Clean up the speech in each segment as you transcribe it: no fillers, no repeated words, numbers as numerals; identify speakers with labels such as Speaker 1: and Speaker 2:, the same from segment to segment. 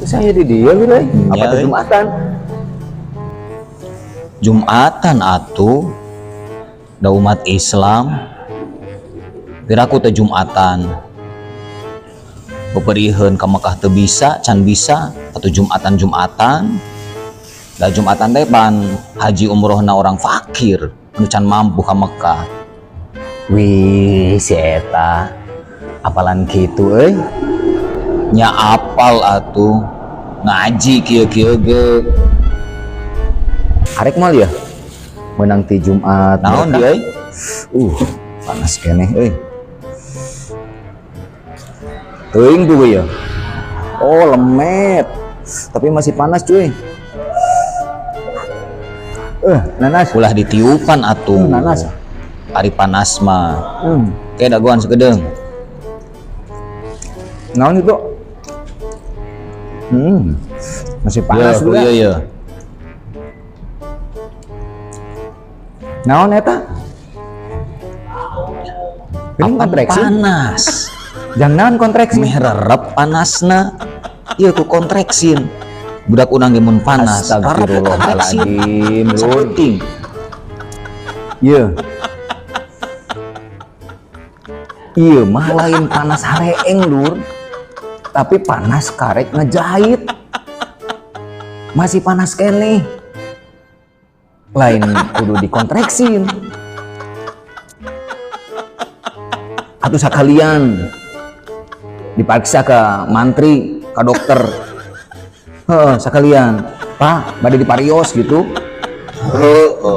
Speaker 1: Saya di dia gitu, apa
Speaker 2: Ya,
Speaker 1: teh
Speaker 2: euy.
Speaker 1: Jumatan?
Speaker 2: Jumatan atuh. Da umat Islam. Piraku teh Jumatan. Beperiheun ka Mekah teu bisa, can bisa, atuh Jumatan-Jumatan. Da Jumatan teh pan haji umrohna orang fakir, anu can mampu ka Mekah.
Speaker 1: Wih, si eta. Apalan gitu euy.
Speaker 2: Nya apal atuh. Ngaji kieu-kieu ge.
Speaker 1: Arek mal ya? Menang ti Jumat.
Speaker 2: Naon
Speaker 1: berkah.
Speaker 2: dia euy?
Speaker 1: Panas keneh euy. Teuing tuh ya. Oh, lemet. Tapi masih panas, cuy. Nanas.
Speaker 2: Ulah ditiupan atuh.
Speaker 1: Nanas.
Speaker 2: Ari panas mah. Kayak dagoan sakedeung.
Speaker 1: Naon itu? Masih panas
Speaker 2: Ya,
Speaker 1: juga.
Speaker 2: iya iya.
Speaker 1: Naon eta? Ini
Speaker 2: Apan
Speaker 1: kontreksi.
Speaker 2: panas.
Speaker 1: Jangan naon kontreksi.
Speaker 2: Meh rerep panasna. Ieu ku kontreksin. Budak urang ge mun panas. Rerep ku kontreksin.
Speaker 1: Astagfirullahaladzim, Lur.
Speaker 2: Saeuting.
Speaker 1: Iya. Iya, mah lain panas hareeng, Lur. Tapi panas karek ngejahit. Masih panas keneh. Lain kudu dikontreksin. Atau sekalian dipaksa ke mantri, ke dokter. Heeh, sekalian. Pak, bade diparios gitu.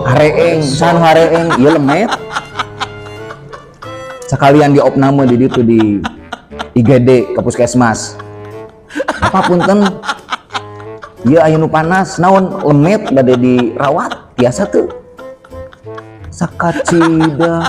Speaker 1: Hareeng, san hareeng, ieu lemet. Sekalian diopname di ditu di IGD ke puskesmas. Apa punten? Ieu aya nu panas, naon lemet bade dirawat, biasa tuh. Sakacida.